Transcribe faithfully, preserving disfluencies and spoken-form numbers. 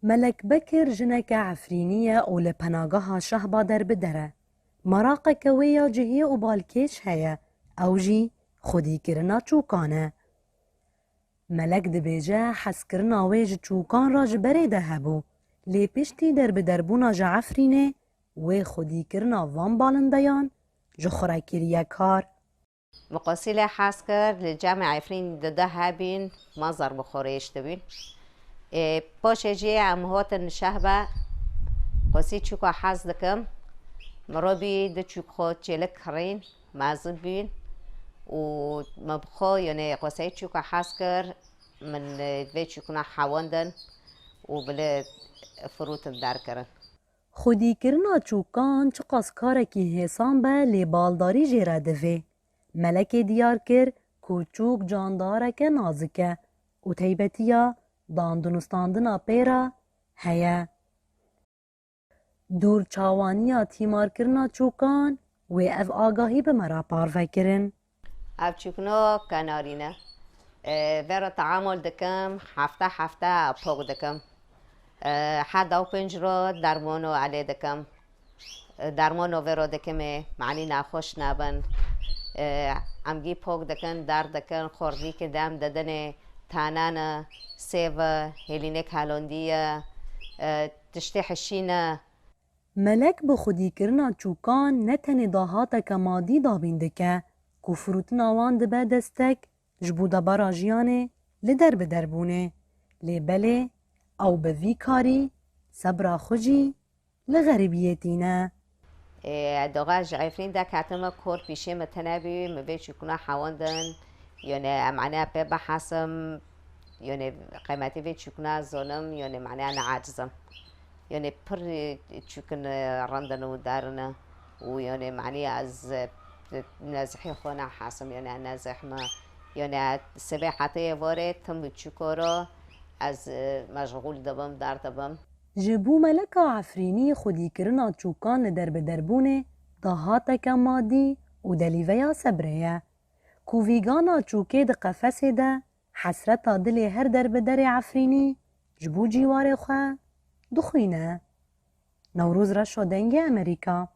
Melek Bekir jineke Efrînî ye û li penageha Şehba derbeder e. Meraqeke wê ya cihê û balkêş heye, ew jî xwedîkirina çûkan e. Melek dibêje hezkirina wê ji çûkan re ji berê de hebû, lê piştî derbiderbûna ji Efrînê wê xwedîkirina van balindeyan ji xwe re kiriye kar. Min qosî lê hez kir, li cemê Efrîn dide hebîn, ma zarbixorêş dibîn. Ê, paşê jî em hotin Şehbe, qosî çûka hez dikim. Mirobî du çûk xwe çêlik kirîn, mezin bîn û me bi xwe, yanê qoseyê çûka hez kir, min, e, vê çûkuna hewandin û bi li firûtin derkirin. Xwedîkirina çûkan çiqas karekî hêsan be, lê baldarî jê re divê. Melekê diyar kir ku çûk candareke nazik e û teybetiya dandinustandina pê re heye. Dûr çawaniya tîmarkirina çûkan wê ev agahî bi me re parve kirin. Ev çûkno kenarî ne. E, vero teamul dikim, hefte hefte pok dikim. E, heda û pênc ro dermono elê dikim. E, dermono vero dikimê, manî nexweş nebin. E, emgî pok dikin, derd dikin, xortî ki dem didinê, tanane, sêve, hêlînek helondiye, e, tiştê hişîne. Melek bi xwedîkirina çûkan ne tenê dahateke madî dabîn dike ku firûtina wan dibe destek ji bo debara jiyanê li derbiderbûnê, lê belê ew bi vî karî sebra xwe jî li xerîbiyê tîne. Ê, doxa ji Efrîn de ketime kor pîşê min tune bî, min vê çûkuna hewandin, yone em ene pê bihesim, yone qeymetê vê çûkuna zonim, yone mane ne acizim. Yanê pir, e, çûkin, e, rindin û derin e û yanê manî ez, e, nezihê xwe nehesim, yanê nezih me. Yanê sibê hetê êvarê tim bi çûko re ez, e, meşxûl dibim, derdibim. Ji bo Meleka Efrînî xwedîkirina çûkan li derbiderbûnê dahateke madî û delîveya sebrê ye. Ku vîgana çûkê di qefesê de hesreta dilê her derbiderê Efrînî ji bo cîwarê xwe dixwîne. Newroz Reşo, Dengê Amerîka.